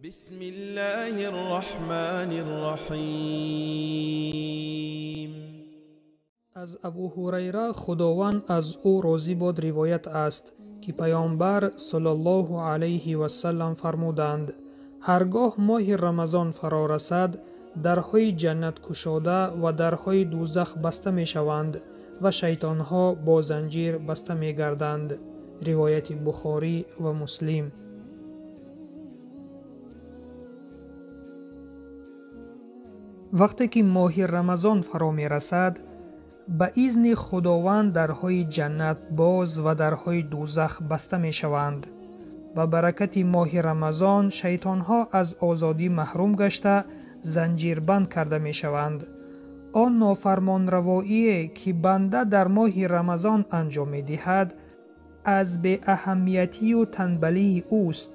بسم الله الرحمن الرحیم. Аз Абу Ҳурайра, Худованд аз ӯ розӣ бод, ривоят аст, ки Паёмбар саллаллоҳу алайҳи васаллам фармуданд: ҳар гоҳ моҳи Рамазон фаро расад, дарҳои ҷаннат кушода ва дарҳои дӯзах баста мешаванд ва шайтонҳо бо занҷир баста мегарданд. Ривояти Бухорӣ ва Муслим. Вақте ки моҳи Рамазон фаро мерасад, ба изни Худованд дарҳои ҷаннат боз ва дарҳои дӯзах баста мешаванд. Ба баракати моҳи Рамазон шайтонҳо аз озодӣ маҳрум гашта, занҷирбанд карда мешаванд. Он нофармонравоие, ки банда дар моҳи Рамазон анҷом медиҳад, аз беаҳамиятию танбалии ӯст.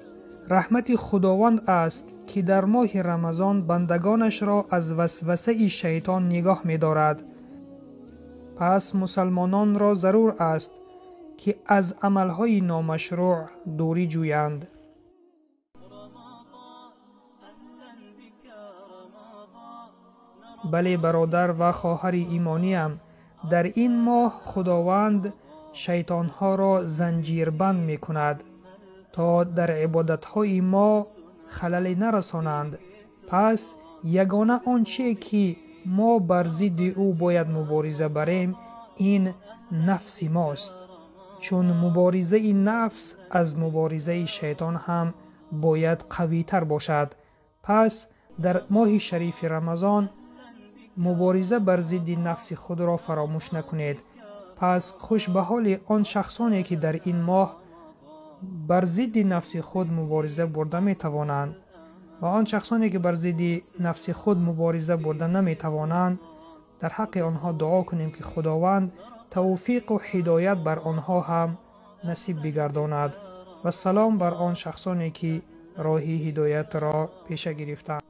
Раҳмати Худованд аст, ки дар моҳи Рамазон бандагонашро аз васвасаи шайтон нигоҳ медорад. Пас мусалмононро зарур аст, ки аз амалҳои номашрӯъ дурӣ ҷӯянд. Бале, бародар ва хоҳари имониям, дар ин моҳ Худованд шайтонҳоро занҷирбанд мекунад, то дар ибодатҳои мо халале нарасонанд. Пас ягона он чие, ки мо бар зидди ӯ бояд мубориза барем, ин нафси мост, чун муборизаи нафс аз муборизаи шайтон ҳам бояд қавитар бошад. Пас дар моҳи шарифи Рамазон мубориза бар зидди нафси худро фаромӯш накунед. Пас хуш ба ҳоли он шахсоне, ки дар ин моҳ бар зидди нафси худ мубориза бурда метавонанд, ва он шахсоне, ки бар зидди нафси худ мубориза бурда наметавонанд, дар ҳаққи онҳо дуо кунем, ки Худованд тавфиқу ҳидоят бар онҳо ҳам насиб бигардонад. Ва салом бар он шахсоне, ки роҳи ҳидоятро пеша гирифтанд.